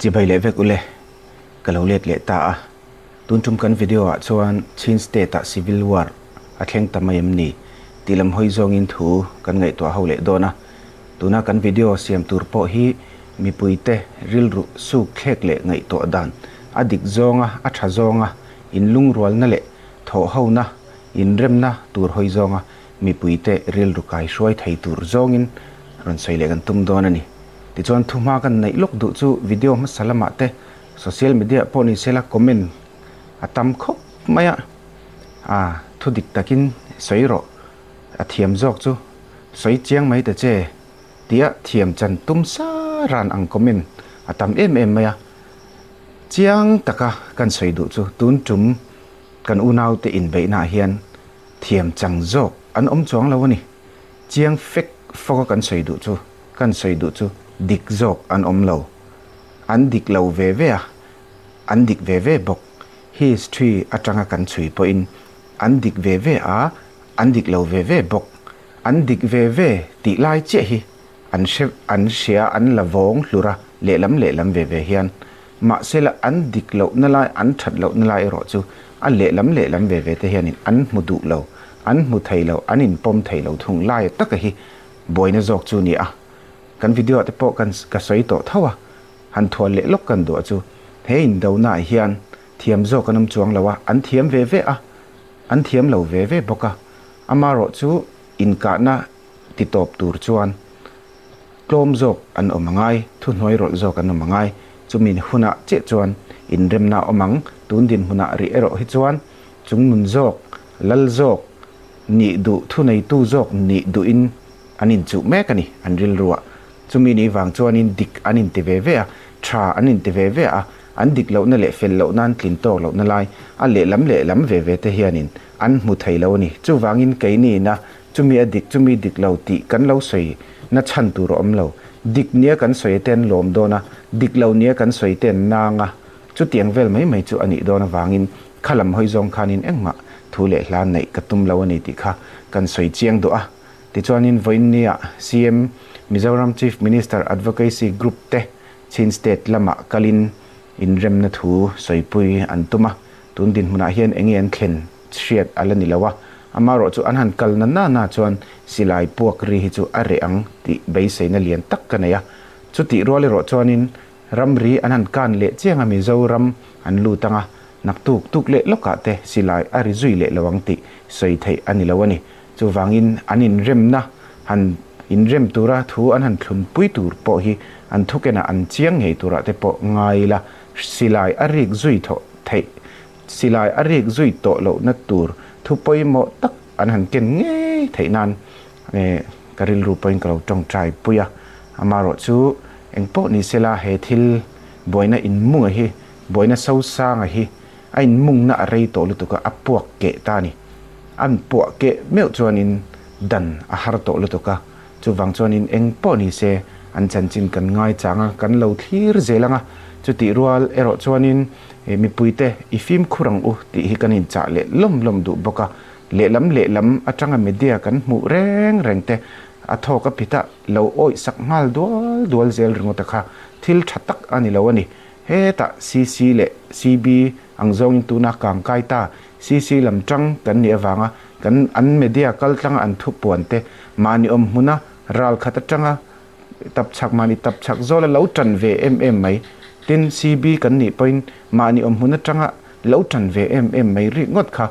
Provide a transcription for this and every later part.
Chibai leh vek ule, ka lo let leh ta a. Tun tum kan video ah chuan Chin State ah Civil War a thleng ta mai em ni tih lam hawi zawngin thu kan ngaihtuah ho leh dawn a. Tuna kan video siam tur pawh hi mipuite rilru suk thlek leh ngaihtuah dan a dik zawnga a tha zawnga inlungrualna leh thawhhona inremna tur hawi zawnga mipuite rilru kai hruai thei tur zawngin rawn sawi leh kan tum dawn a ni. Tichuan thuhma kan neih lawk duh chu video hmasa lamah te social media pawh ni sela comment a tam khawp mai a, a thu dik takin sawi rawh a thiam zawk chu sawi chiang mai ta che tia thiam chan tum sa ran ang comment a tam em em mai a. Chiang taka kan sawi duh chu tun tum kan unaute inbeihnaah hian thiam chang zawk an awm chuang lo a ni. Chiang fek fawk a kan sawi duh chu kan sawi duh chu dik zawk an awm lo. An dik lo ve ve a, an dik ve ve bawk. History atanga kan chhui pawhin an dik ve ve a, an dik lo ve ve bawk. An dik ve ve tih lai chiah hi an hre an hria an la vawng hlur a, lehlam lehlam ve ve hian. Mahsela an dik lohna lai, an that lohna lai erawh chu a lehlam lehlam ve ve te hianin an hmu duh lo, an hmu thei lo, an inpawm thei lo thung lai taka hi buaina zawk chu ni a. Kan video ah te pawh kan ka sawi tawh tho a, han thual leh lawk kan duh a chu he indona ah hian thiam zawk an awm chuang lo a, an thiam ve ve a, an thiam lo ve ve bawk a, amarawh chu inkahna ti tawp tur chuan tlawm zawk an awm a ngai, thuhnuai rawlh zawk an awm a ngai. Chumi hunah chiah chuan inremna a awm ang. Tun dinhmunah rih erawh hi chuan chungnun zawk, lal zawk nih duh, thuneitu zawk nih duhin an inchuh mek a ni, an rilruah. Chumi ni vang chuanin dik an inti ve ve a, tha an inti ve ve a, an dik lohna leh fel lohna an tlin tawk lohna lai a lehlam lehlam ve ve te hianin an hmu thei lo a ni. Chuvangin keiniina Chumi a dik, chumi dik lo tih kan lo sawi na chhan tur a awm lo. Dik nia kan sawi te an lawm dawn a, dik lo nia kan sawi te an nang a, chutiang vel mai mai chu a nih dawn avangin kha lam hawi zawng khanin engmah thu leh hla neih ka tum lo a ni tih kha kan sawi chiang duh a. Tichuanin vawiin nia CM, Mizoram Chief Minister Advocacy Group te Chin State lamah kalin inremna thu sawipui an tum a, tun dinhmunah hian enge an thlen hriat a la ni lo a, amarawh chu an han kal na na na chuan silai puak ri hi chu a reh ang tih beiseina lian tak ka nei a. Chutih rual erawh chuanin ramri an han kan leh chiang a, Mizoram an lut ang a, naktuk tuk leh lawkah te silai a ri zui leh lo ang tih sawi theih a ni lo a ni. Chuvangin an inremna han inrem tura thu an han thlunpui tur pawh hi an thukenah an chiang ngei turah te pawh ngai ila, silai a rik zui thawh theih Silai a rik zui tawh lohna tur thu pawimawh tak an han ken ngei theih nan ka rilru pawhin ka lo tawngtai pui a. Amarawh chu engpawh ni sela he thil buaina inmunga hi, buaina sosanga hi a inmungna a rei tawh lutuk a, a puak keh ta a ni. An puah keh meuh chuanin dan a har tawh lutuk a, chuvang chuanin engpawh ni se an chanchin kan ngaichang a, kan lo thlir zel ang a, chutih rual erawh chuanin He mipuite i fimkhur ang u tih hi kan inchah leh lawm lawm duh bawk a, lehlam lehlam atanga media kan hmuh reng reng te a thawk a phit a, lo awih sak nghal dual dual zel ringawt a kha thil tha tak a ni lo a ni. Hetah CC leh CB ang zawngin tuna kang kai ta CC lam tang kan nih avanga kan an media kal tlanga an thu puan te mahni awm hmuna ral khat atanga Tapchhak mahni tapchhak zawl a lo tan ve em em mai. Tin, CB kan nih pawhin mahni awm hmun atanga lo tan ve em em mai rik ngawt kha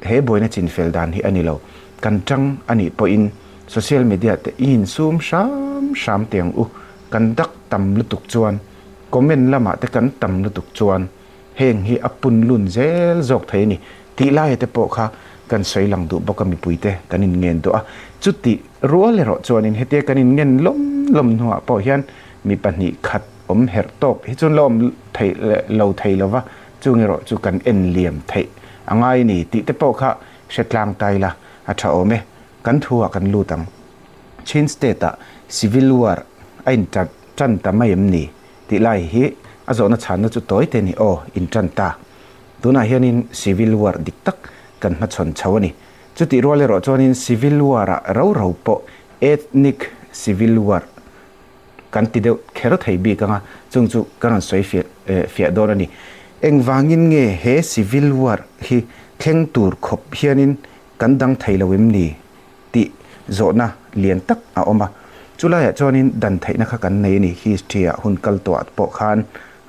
he buaina chinfel dan hi a ni lo. Kan tang a nih pawhin social media te i insum hram hram teh ang u. Kan dak tam lutuk chuan comment lamah te kan tam lutuk chuan Heng hi a pun lun zel zawk thei a ni tih laia te pawh kha kan sawi lang duh bawk a, mipuite kan inngen duh a. Chutih rual erawh chuanin hetia kan inngen lawm lawm hnuah pawh hian mi pahnih khat awm herh tawk hi chuan la awm theih lo thei lo va, chung erawh chu kan en liam theih a ngai a ni tih te pawh kha hre tlang ta ila a tha awm e. Kan thu ah kan lut ang. Chin State ah Civil War a intan tan ta mai em ni? Tih lai hi a zawhna chhanna chu tawi te ni aw, in tan ta. Tunah hianin Civil War dik tak kan hmachhawn chho a ni. Chutih rual erawh chuanin Civil War-ah ro ro pawh Ethnic Civil War kan ti deuh kher thei bik ang a, chung chu ka rawn sawi fiah fiah dawn a ni. Engvangin nge he civil war hi thleng tur khawp hianin kan dang thei lo em ni tih zawhna lian tak a awm a. Chulaiah chuanin dan theihna kha kan nei a ni, history ah hun kal tawhah pawh khan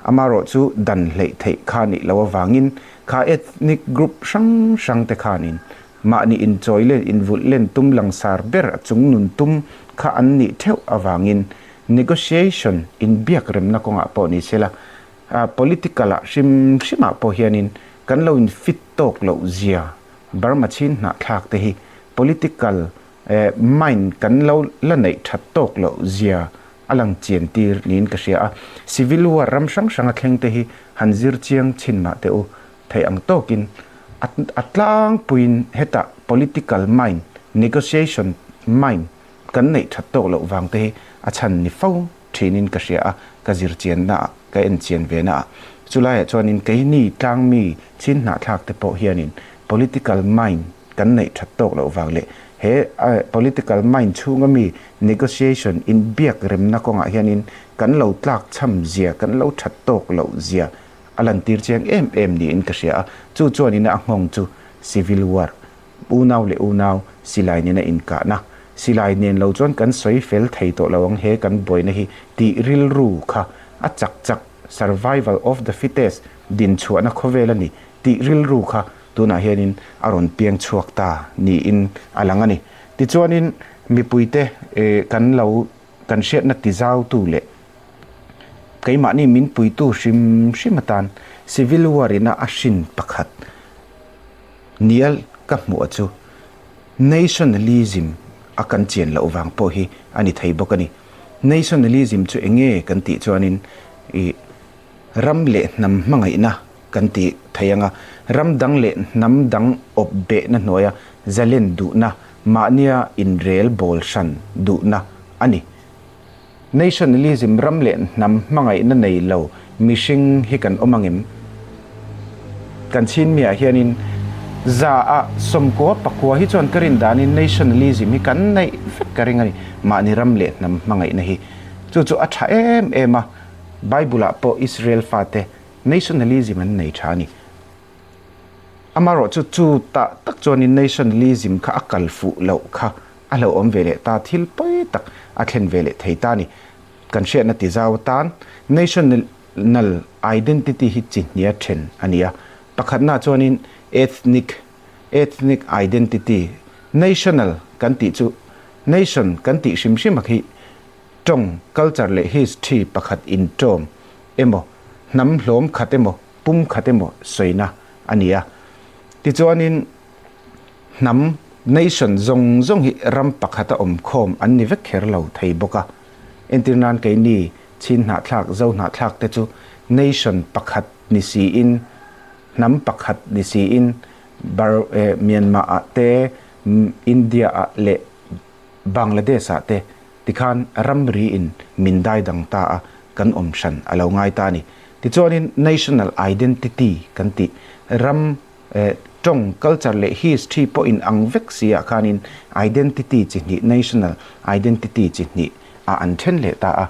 amarawh chu dan hleih theih kha nih loh avangin kha ethnic group hrang hrang te khanin Mahni inchawi len invulh len tum langsar ber a chung nun tum kha an nih theuh avangin negotiation inbiak remna kawngah pawh ni sela, political ah hrim hrimah pawh hianin kan lo infit tawk loh zia Burma chin hnahthlak te hi political mind kan lo la neih that tawk loh zia a lang chian tir niin ka hria a. Civil war ram hrang hranga thleng te hi han zir chiang chhin mah teh u. Theih ang tawkin a tlangpuiin hetah political mind, negotiation mind kan neih that tawk loh vang te hi a chhan ni fo thinin ka hria a, ka zir chianna ah, ka en chian ve na ah. Chulaiah chuanin keini tlangmi chin hnahthlak te pawh hianin political mind kan neih that tawk loh vang leh he political mind chhunga mi negotiation inbiak remna kawngah hianin kan lo tlak chham zia, kan lo that tawk loh zia A lantir chiang em em niin ka hria a, chu chuanin a nghawng chu Civil War, unau leh unau silai nena inkahna, silai nen lo chuan kan sawi fel thei tawh lo ang he kan buaina hi tih rilru kha a chak chak, survival of the fittest, din chhuahna khawvel a ni tih rilru kha tunah hianin a rawn piang chhuak ta niin a lang a ni. Tichuanin mipuite kan lo kan hriatna tizautu leh Keimahni min puitu hrim hrim atan Civil War ina a hrin pakhat nial ka hmuh chu Nationalism a kan chian loh vang pawh hi a ni thei bawk a ni. Nationalism chu eng nge kan tih chuanin ih ram leh hnam hmangaihna kan ti thei ang a, ram dang leh hnam dang awp behna hnuaia zalen duhna, mahnia inrel bawl hran duhna a ni. Nationalism ram leh hnam hmangaihna nei lo mihring hi kan awm angem? Kan chhinmiah hianin za a sawmkua pakua hi chuan ka rin danin nationalism hi kan neih vek ka ring a ni. Mahni ram leh hnam hmangaihna hi chu chu a tha em em a, Bible ah pawh Israel fate nationalism an nei tha a ni. Amaherawh chu chu tah tak chuanin nationalism kha a kal fuh loh kha a hlauhawm ve leh ta, thil pawi tak a thlen ve leh thei ta a ni. Kan hriatna ti zau atan national identity hi chi hnia then a ni a. Pakhatna chuanin ethnic, ethnic identity, national kan tih chu nation kan tih hrim hrim a khi tawng, culture leh history pakhat intawm emaw, hnam hlawm khat emaw, pum khat emaw sawina a ni a. Tichuanin hnam, nation, zawng zawng hi ram pakhata awm khawm an ni vek kher lo thei bawk a. Entir nan keini Chin hnahthlak, Zo hnahthlak te chu nation pakhat ni siin, hnam pakhat ni siin Bar, Myanmar ah te, India ah leh Bangladesh ah te Tikhan ramri in min dai dang ta a, kan awm hran a lo ngai ta a ni. Tichuanin national identity kan tih ram tawng, culture leh history pawh in ang vek si ah khanin identity chi hnih, national identity chi hnih ah an then leh ta a.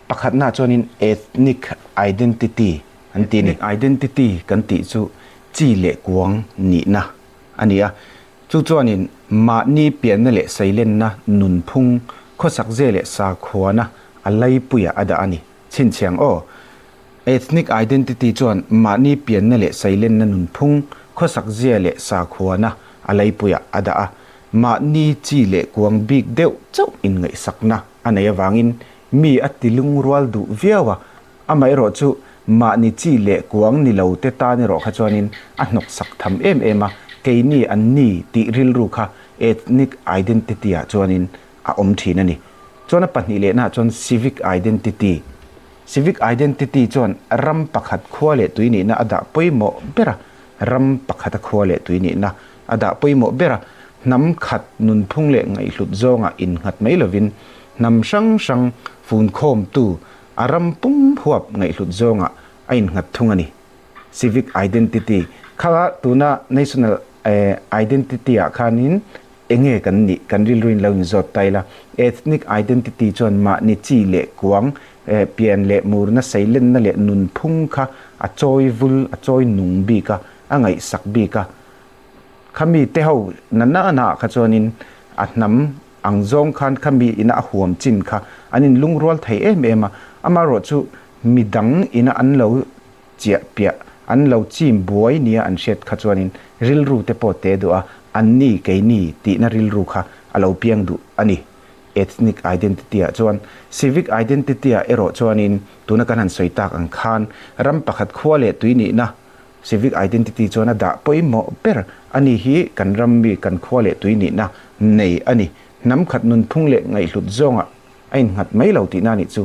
Pakhatna chuanin ethnic identity an ti a ni. Ethnic identity kan tih chu chi leh kuang nihna a ni a. Chu chuanin mahni pianna leh seilenna nunphung, khawsak ze leh sakhuana a laipuiah a dah a ni. Chhinchhiang aw. Ethnic identity chuan mahni pianna leh seilenna nunphung, khawsak zia leh sakhuana a laipuiah a dah a. Mahni chi leh kuang bik deuh chauh inngaihsakna a nei avangin mi a tilungrual duh viau a, Amaherawh chu mahni chi leh kuang ni lo te tan erawh kha chuanin a hnawksak tham em em a, keini an ni tih rilru kha ethnic identity ah chuanin a awm thin a ni. Chuan a pahnih lehnaah chuan civic identity. Civic identity chuan ram pakhat khua leh tui nihna a dah pawimawh ber a, ram pakhata khua leh tui nihna a dah pawimawh ber a, hnam khat nunphung leh ngaihhlut zawngah innghat mai lovin hnam hrang hrang funkhawmtu A ram pum huap ngaihhlut zawngah a innghat thung a ni. Civic identity kha tuna national identity ah khanin Enge kan nih? Kan rilruin lo inzawt ta ila. Ethnic identity chuan mahni chi leh kuang, pian leh murna, seilenna leh nunphung kha a chawi vul, a chawi nung bik a, a ngaihsak bik a. Khami te ho na na na ah kha chuanin a hnam ang zawng khan khami ina a huam chin kha an inlungrual thei em em a. Amaherawhchu midang ina an lo chiah piah an lo chim buai nia an hriat kha chuanin rilru te pawh te duh a, anni keini tihna rilru kha a lo piang duh a ni. Ethnic identity ah chuan civic identity ah erawh chuanin tuna kan han sawi tak ang khan ram pakhat khua leh tui nihna civic identity chuan a dah pawimawh ber a ni hi kan ram mi kan khua leh tui nihna nei a ni. Hnam khat nunphung leh ngaihhlut zawngah a innghat mai lo tihna a nih chu.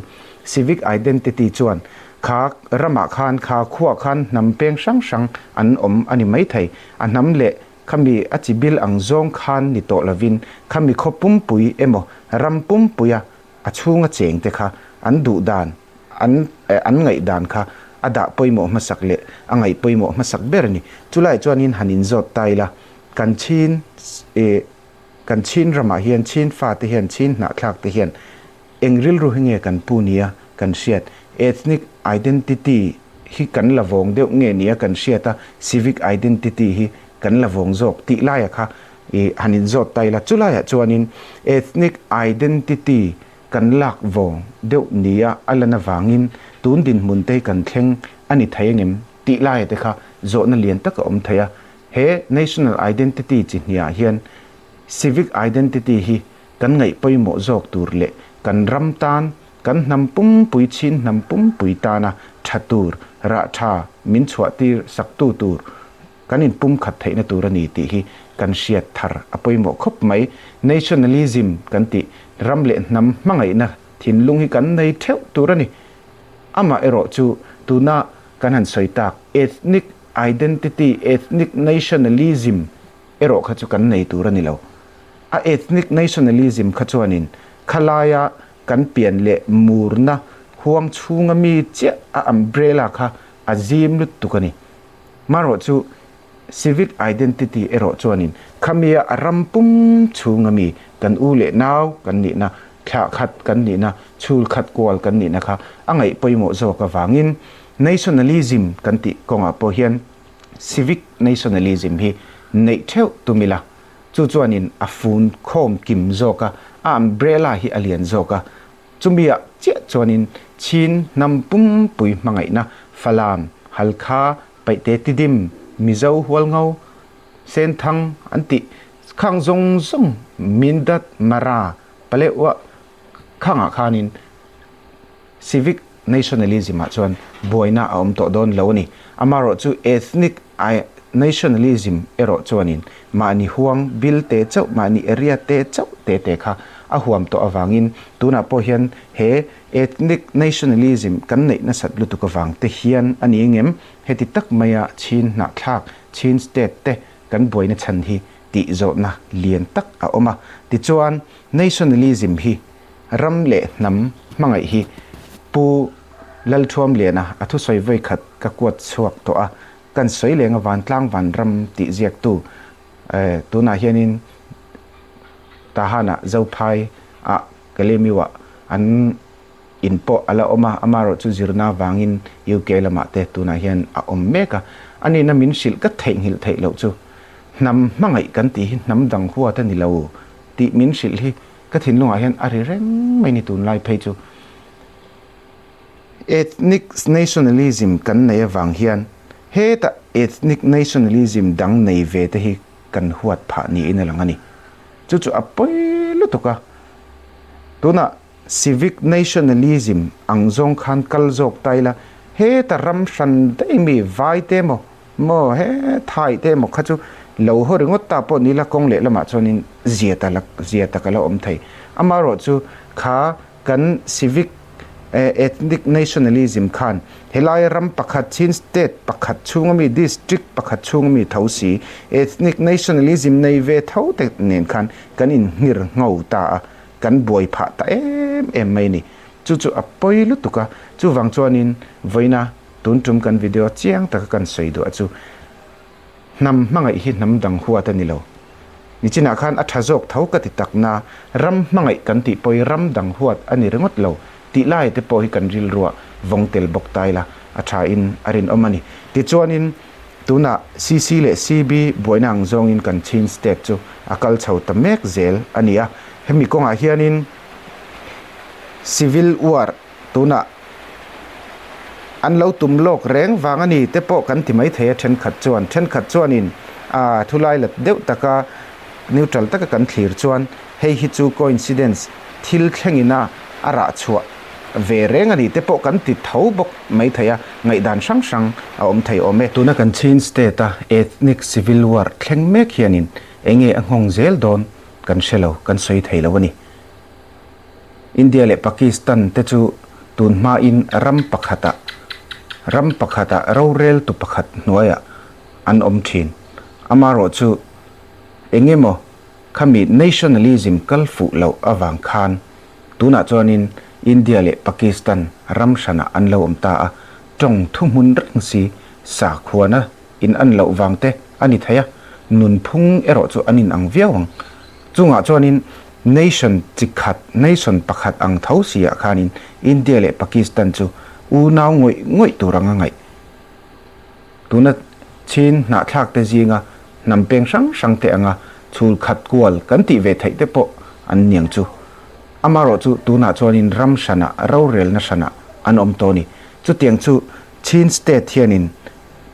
Civic identity chuan kha ramah khan, kha khuaah khan hnam peng hrang hrang an awm a ni maithei. A hnam leh khami a chi bil ang zawng khan ni tawh lovin khami khaw pumpui emaw ram pumpuia a chhunga chengte kha an duh dan, an an ngaih dan kha a dah pawimawh hmasak leh a ngaih pawimawh hmasak ber a ni. Chulaiah chuanin han inzawt ta ila, kan chhin eh Kan Chin ramah hian Chin fate hian Chin hnahthlak te hian eng rilru hi nge kan pu nia kan hriat? Ethnic identity hi kan la vawng deuh nge nia kan hriat a, civic identity hi kan la vawng zawk tih laia kha i han inzawt ta ila. Chulaiah chuanin ethnic identity kan lak vawng deuh nia a lan avangin tun dinhmun te hi kan thleng a ni thei angem tih laia te kha zawhna lian tak a awm thei a. He national identity chi hniah hian civic identity hi kan ngaih pawimawh zawk tur leh kan ram tan, kan hnam pumpui chin hnam pumpui tana tha tur, rah tha min chhuahtir saktu tur kan inpumkhat theihna tur a ni tih hi kan hriat thar a pawimawh khawp mai. Nationalism kan tih ram leh hnam hmangaihna thinlung hi kan nei theuh tur a ni. Amah erawh chu tuna kan han sawi tak ethnic Identity, ethnic nationalism erawh kha chu kan nei tur a ni lo. A ethnic nationalism kha chuanin khalaia kan pian leh murna huang chhunga mi chiah a umbrella kha a zim lutuk a ni. Marawh chu civic identity erawh chuanin khamia a ram pum chhunga mi kan u leh nau kan nihna, thlah khat kan nihna, chhul khat kual kan nihna kha a ngaih pawimawh zawk avangin Nationalism kan tih kawngah pawh hian civic nationalism hi neih theuh tum ila, chu chuanin a fun khawm kim zawk a, a umbrella hi a lian zawk a. Chumi-ah chiah chuanin Chin hnam pumpui hmangaihna, Falam, Halkha, Paihte Tidim, Mizo Hualngo, Senthang an tih khang zawng zawng Mindat, Mara, Paleuah khangah khanin Civic nationalism-ah chuan buaina a awm tawh dawn lo a ni. Amaherawhchu ethnic nationalism erawh chuanin mahni huang bil te chauh, mahni area te chauh te te kha a huam tawh avangin tunah pawh hian he ethnic nationalism kan neih nasat lutuk avang te hian a ni engem heti tak maia Chin hnahthlak, Chin state te kan buaina chhan hi tih zawhna lian tak a awm a. Tichuan nationalism hi Ram leh hnam hmangaih hi Pu Lalthuamliana a thusawi vawi khat ka kuat chhuak tawh a, kan sawi lenga vantlang vanram tih ziaktu tunah hianin Tahan-ah Zophai ah Kalemiu-ah an in pawh a la awm a, amaherawhchu zirna vangin UK lamah te tunah hian a awm mek a, a nihna min hrilh ka theihnghilh theih loh chu hnam hmangaih kan tih hi hnam dang huat a ni lo tih min hrilh hi Ka thinlungah hian a ri reng mai ni tunlai phei chu. Ethnic nationalism kan nei avang hian heta ethnic nationalism dang nei ve te hi kan huat phah niin a lang a ni. Chu chu a pawi lutuk a. Tunah civic nationalism ang zawng khan kal zawk ta ila heta ram hran daih mi vai te emaw Maw he thai te emaw kha chu lo haw ringawt ta pawh ni la kawng leh lamah chuanin zia ta la zia tak a la awm thei. Amaherawhchu kha kan civic ethnic nationalism khan helai ram pakhat chin state pakhat chhunga mi district pakhat chhunga mi tho si ethnic nationalism nei ve tho te nen khan kan inhngir ngho ta a, kan buai phah ta em em mai a ni. Chu chu a pawi lutuk a, chuvang chuanin vawiina Tun tum kan video chiang taka kan sawi duah chu hnam hmangaih hi hnam dang huat a ni lo. Nichinah khan a tha zawk tho ka ti tak na, ram hmangaih kan tih pawh hi ram dang huat a ni ringawt lo tih lai te pawh hi kan rilruah vawng tel bawk ta ila a tha in a rinawm a ni. Tichuanin tunah CC leh CB buaina ang zawngin kan Chin State chu a kal chho ta mek zel a ni a, hemi kawngah hianin Civil War tunah an lo tum lawk reng vang a ni te pawh kan ti mai thei a thenkhat chuan thenkhat chuanin a thulai lat deuh taka neutral taka kan thlir chuan hei hi chu coincidence thil thlengina a rah chhuah ve reng a ni te pawh kan ti tho bawk mai thei a ngaihdan hrang hrang a awm thei awm e. Tuna kan Chin state a ethnic civil war thleng mek hianin enge a nghawng zel dawn kan hre lo kan sawi thei lo a ni. India leh Pakistan te chu tun hmain ram pakhatah ram pakhatah roreltu pakhat hnuaiah an awm thin. Amarawh chu eng emaw khami nationalism kal fuh loh avang khan tunah chuanin India leh Pakistan ram hranah an lo awm ta a, tawng thuhmun reng si sakhuana in an loh vang te a ni thei a, nunphung erawh chu an inang viau ang. Chungah chuanin nation chi khat, nation pakhat ang tho si ah khanin India leh Pakistan chu unau ngawih ngawih tur anga ngaih. Tuna Chin hnahthlak te zinga hnam peng hrang hrang te anga chhul khat kual kan tih ve theih te pawh an niang chu. Amarawh chu tunah chuanin ram hranah rorelna hranah an awm tawh a ni. Chutiang chu Chin state hianin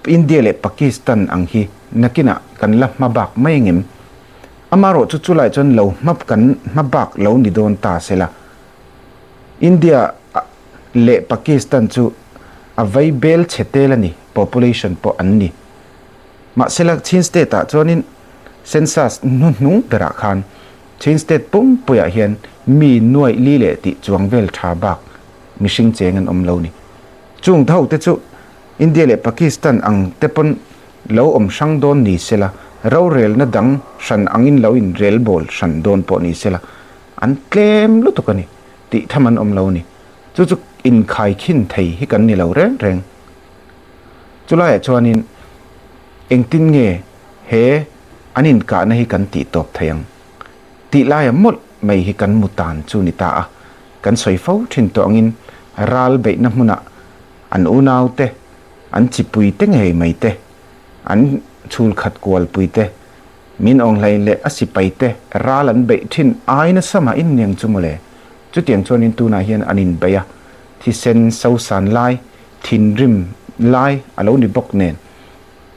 India leh Pakistan ang hi nakinah kan la hma bak mai angem? Amarawh chu chulai chuan lo hma kan hma bak lo ni dawn ta sela. India leh Pakistan chu a vai bel chhe tel a ni, population pawh an ni. Mahsela Chin state ah chuanin census hnuhnung berah khan Chin state pumpuiah hian mi nuaih li leh tih chuang vel tha bak mihring cheng an awm lo ni. Chung tho te chu India leh Pakistan ang te pawn lo awm hrang dawn ni sela, rorelna dang hran angin lo in relbawl hran dawn pawh ni sela, an tlem lutuk a ni tih tham an awm lo a ni. Chu chu inkhaikhin thei hi kan ni lo reng reng. Chulaiah chuanin engtin nge he an inkahna hi kan tih tawp thei ang tih laia mawlh mai hi kan mu tan chu ni ta a, kan sawi fo thin tawh angin ral beihna hmunah an unaute, an chipuite ngei mai te, an chhulkhat kualpuite, min awnghlei leh a sipaite ral an beih thin ai nasa mah in niang chu mawle. Chutiang chuanin tunah hian an inbeih a, thisen sosan lai, thinrim lai a lo ni bawk nen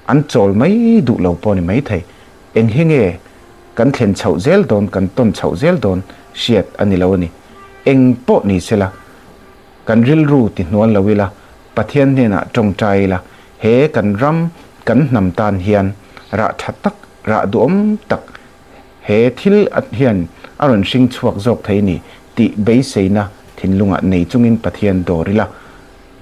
an chawl mai duh lo pawh a ni maithei. Eng hi nge kan thlen chhoh zel dawn, kan tawn chhoh zel dawn hriat a ni lo a ni. Eng pawh ni sela. Kan rilru ti hnual lo ila, Pathian hnenah tawngtai ila, he kan ram, kan hnam tan hian rah tha tak, rah duhawm tak he thil hian a rawn hring chhuak zawk thei ni tih beiseina thinlungah nei chungin Pathian dawr ila,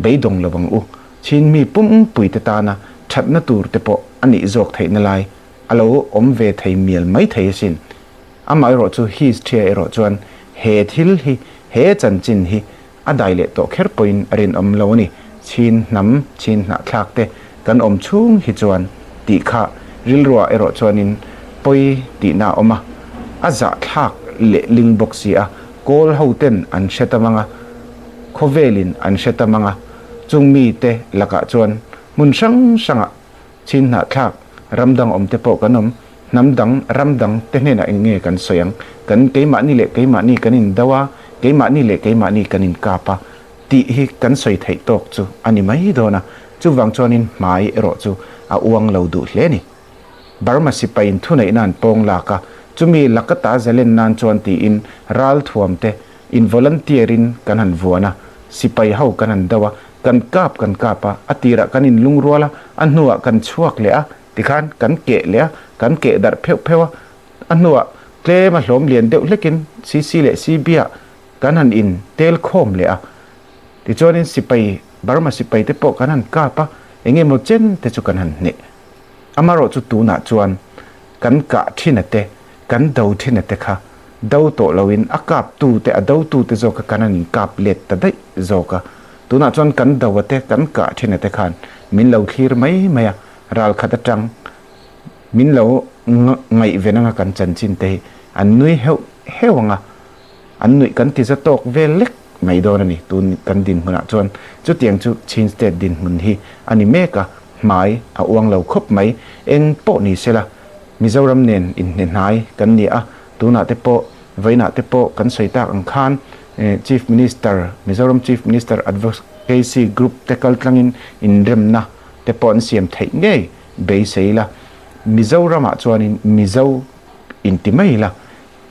beidawng lo ang u. Chin mi pumpuite tana thatna tur te pawh a nih zawk theihna lai a lo awm ve thei mial mai thei asin. Amaherawh chu history erawh chuan he thil hi, he chanchin hi a dai leh tawh kher pawhin a rinawm lo a ni. Chin hnam, chin hnahthlak te kan awm chhung hi chuan tih kha rilruah erawh chuanin pawi tihna a awm a, a zahthlak leh ling bawk si a, kawl ho ten an hre ta mang a, khawvelin an hre ta mang a, chung mite lakah chuan hmun hrang hrangah Chin hnahthlak ram dang awm te pawh kan awm, hnam dang, ram dang te hnenah eng nge kan sawi ang? Kan keimahni leh keimahni kan indo a, keimahni leh keimahni kan inkap a tih hi kan sawi theih tawk chu a ni mai dawn a, chuvang chuanin hmai erawh chu a uang lo duh hle a ni. Burma sipaiin thuneihna an pawng lak a, chumi lakata zalen nan chuan tiin ralthuam te in volunteer in kan han vuan a, sipai ho kan han do a, kan kap kan kap a, a tirah kan in lungrual a, a hnuah kan chhuak leh a, tikhan kan keh leh a, kan keh darh pheuh pheuh a, a hnuah tlem a hlawm lian deuh hlekin CC leh CB ah kan han in tel khawm leh a, tichuanin sipai, Burma sipai te pawh kan han kap a, eng emaw chen te chu kan han hneh. Amarawh chu tunah chuan kan kah thin a te, kan do thin a te kha do tawh loin a kap tu te, a do tu te zawk kha kan han in kap let ta daih zawk a. Tunah chuan kan do a te, kan kah thin a te khan min lo thlir mai mai a, ral khat atang Min lo ngaihven anga kan chanchin te hi an nui heuh heuh ang a, an nuih kan ti za tawk vel lek mai dawn a ni. Tun kan dinhmunah chuan chutiang chu Chin State dinhmun hi a ni mek a, hmai a uang lo khawp mai. Eng pawh ni sela, Mizoram nen inhne hnai kan ni a, tunah te pawh vawiinah te pawh kan sawi tak ang khan Chief Minister, Mizoram Chief Minister Advocacy Group te kaltlangin inremna te pawh an siam theih ngei beisei la, Mizoramah chuanin Mizo inti mai la,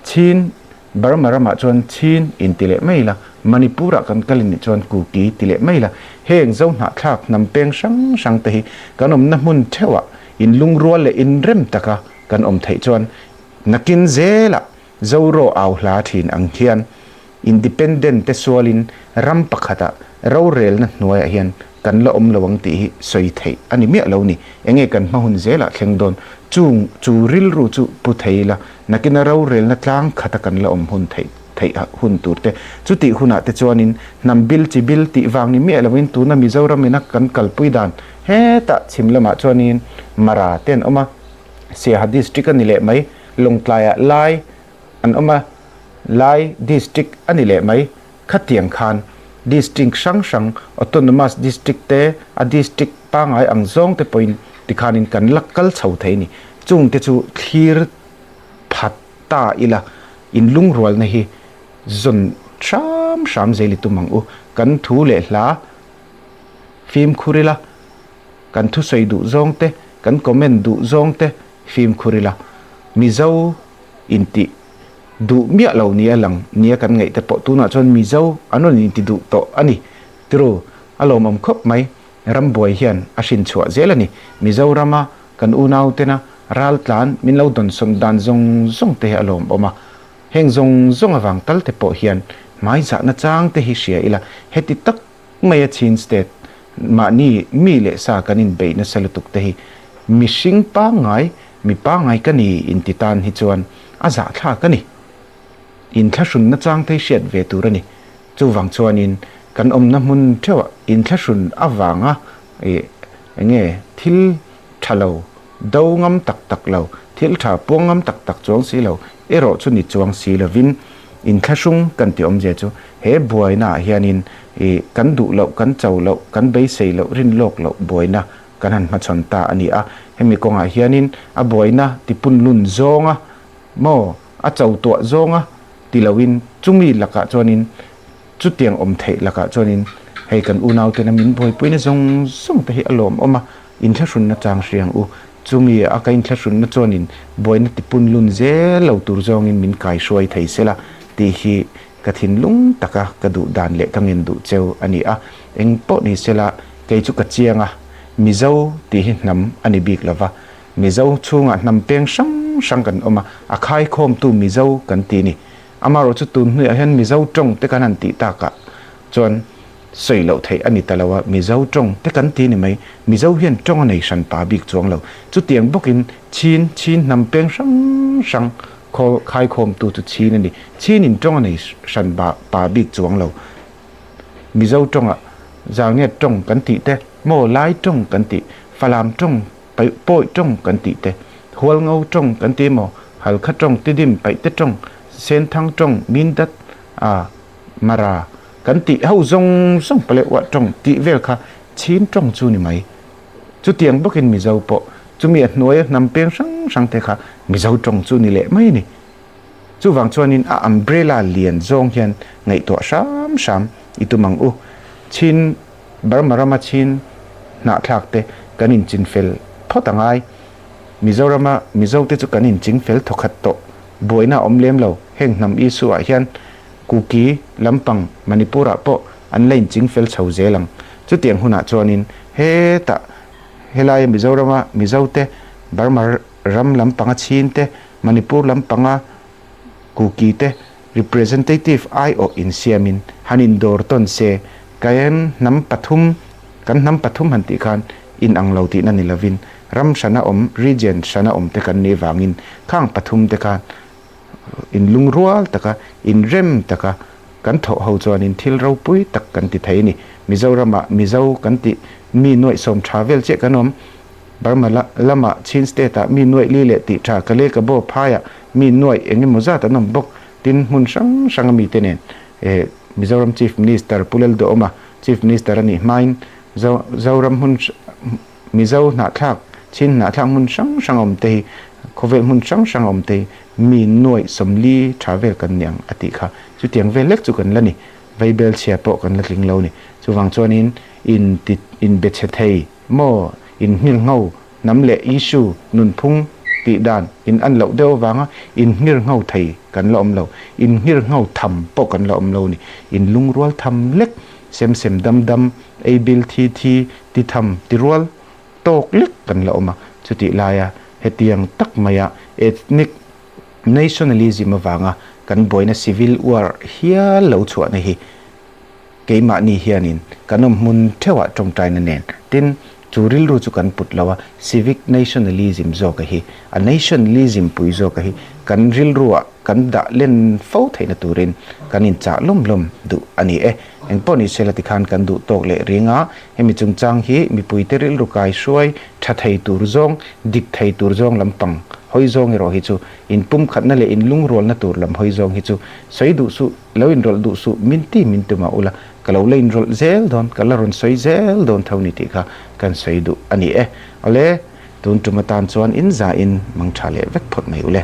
Chin, Burma ramah chuan Chin inti leh mai la, Manipurah kan kal in nih chuan Kuki ti leh mai la, heng Zohnahthlak hnam peng hrang hrang te hi kan awmna hmun theuhah inlungrual leh inrem taka kan awm theih chuan nakin zelah Zoro au hla thin ang hian Independent te sualin ram pakhatah rorelna hnuaiah hian kan la awm lo ang tih hi sawi theih a ni miah lo ni. Enge kan hma hun zelah thleng dawn? Chung chu rilru chu pu thei ila, nakina rorelna tlang khata kan la awm hun theih theih hun tur te. Chutih hunah te chuanin hnam bil chi bil tih vang ni miah loin tuna Mizoram ina kan kalpui dan hetah chhim lamah chuanin Mara te an awm a, Siaha district a ni leh mai, Lawngtlaiah Lai an awm a, Lai district a ni leh mai. Khatiang khan district hrang hrang, autonomous district te, a district pangngai ang zawng te pawhin tikhanin kan la kal chho thei a ni. Chung te chu thlir phat ta ila, inlungrualna hi zawn hram hram zel i tum ang u. Kan thu leh hla fimkhur ila, kan thusawi duh zawng te, kan comment duh zawng te fimkhur ila, Mizo intih duh miah lo nia lang nia kan ngaih te pawh tunah chuan Mizo an rawn inti duh tawh a ni. Tiru, a lawmawm khawp mai. Rambuai hian a hrin chhuah zel a ni. Mizorama kan unau tena raltlan min lo dawnsawn dan zawng zawng te hi a lawmawm a. Heng zawng zawng avang tal te pawh hian hmaizahna chang te hi hria ila heti tak mai a Chin State mahni mi leh sa kan inbeih nasa lutuk te hi mihring pangngai Mi pangngai ka ni inti tan hi chuan a zahthlak a ni. Inthlahrun nachang te hi hriat ve tur a ni. Chuvang chuanin kan awmna hmun theuhah inthlahrun avanga ih enge thil tha lo, do ngam tak tak lo, thil tha puang ngam tak tak chuang si lo erawh chu ni chuang si lovin inthlahrung kan ti awmzia chu he buainaah hianin ih kan duh loh, kan cho loh, kan beisei loh, rinlawk loh buaina Kan han hmachhawn ta a ni a, hemi kawngah hianin a buaina tipunlun zawnga maw a cho tuah zawnga ti loin chumi lakah chuanin chutiang awm theih lakah chuanin hei kan unautena min buaipuina zawng zawng te hi a lawmawm a, inthlahrunna chang hriang u. Chumi a ka inthlahrunna chuanin buaina tipunlun zel lo tur zawngin min kaihruai thei sela tih hi Ka thinlung taka ka duh dan leh ka ngen duh cheu a ni a, eng pawh ni sela kei chu ka chiang a, Mizo tih hi hnam a ni bik lova, Mizo chhungah hnam peng hrang hrang kan awm a, a khaikhawmtu Mizo kan ti ni. Amaherawh chu tun hnuiah hian Mizo tawng te kan han tih takah chuan sawi loh theih a ni ta lo a, Mizo tawng te kan ti ni mai, Mizo hian tawng a nei hran pa bik chuang lo. Chutiang bawkin Chin, Chin hnam peng hrang hrang Khaw khaikhawmtu chu Chin a ni. Chinin tawng a nei hran ba pa bik chuang lo. Mizo tawngah Zalnget tawng kan tih te, Maw Lai tawng kan tih, Falam tawng, Pawi tawng kan tih te, Hualngo tawng kan ti emaw, Halkha tawng, Tidim, Paihte tawng, Senthang tawng, Mindat, a, Mara kan tih ho zawng zawng Paleuah tawng tih vel kha Chin tawng chu ni mai. Chutiang bawkin Mizo pawh chumi a hnuaia hnam peng hrang hrang te kha Mizo tawng chu ni leh mai a ni. Chuvang chuanin a umbrella lian zawng hian ngaihtuah hram hram i tum ang u. Chin, Burma rama Chin hnahthlak te kan inchinfel phawt a ngai. Mizorama Mizo te chu kan inchingfel thawkhat tawh. Buaina a awm lem lo. Heng hnam issue ah hian Kuki lampang Manipur ah pawh an la inchingfel chho zel ang. Chutiang hunah chuanin hetah helaia Mizorama Mizote, Burma ram lampanga Chinte, Manipur lampanga Kuki te representative aiawh insiamin han indawr tawn se, kan hnam pathum, kan hnam pathum han tih khan inang lo tihna ni lovin ram hrana awm, region hrana awm te kan nih vangin khang pathum te khan inlungrual taka, inrem taka kan thawh ho chuanin thil ropui tak kan ti thei a ni. Mizoramah Mizo kan tih mi nuaihsawm tha vel chiah kan awm. Burma lama Chin State ah mi nuaih li leh tih tha Kale Kabaw phaiah mi nuaih eng emaw zat an awm bawk. Tin, hmun hrang hranga mite nen Mizoram Chief Minister Pu Lalduhawma Chief Minister a nih hmain Zoram hmun Mizo hnahthlak, Chin hnahthlak hmun hrang hrang awm te hi khawvel hmun hrang hrang awm te hi mi nuaih 40 tha vel kan ni ang a tih kha. Chutiang vel lek chu kan la ni. Vaibel chhia pawh kan la tling lo ni. Chuvang chuanin in ti inbe chhe thei maw in nghirngho hnam leh issue nunphung tih dan in an loh deuh avanga in nghirngho thei kan la awm lo. In nghirngho tham pawh kan la awm lo ni. In lungrual tham lek sem sem dam dam ei bil thi thi ti tham ti rual tawk lek kan la awm a. Chutih laia hetiang tak maia ethnic nationalism avanga kan buaina civil war hial lo chhuahna hi keimahni hianin kan awm hmun theuhah tawngtaina nen tin chu rilru chu kan put lo a, civic nationalism zawka hi, a nationalism pui zawka hi kan rilruah kan dah len fo theihna turin kan inchah lawm lawm duh a ni e. Engpawh ni sela tikhan kan duh tawk leh ring a, hemi chungchang hi mipuite rilru kai hruai tha thei tur zawng, dik thei tur zawng lampang hawi zawng erawh hi chu inpumkhatna leh inlungrualna tur lam hawi zawng hi chu sawi duh suh, lo inrawlh duh suh, min ti min tum a ula, ka lo la inrawlh zel dawn, ka la rawn sawi zel dawn tho ni tih kha kan sawi duh a ni e. Awle, tun tum atan chuan in za in mang tha leh vek phawt mai ule.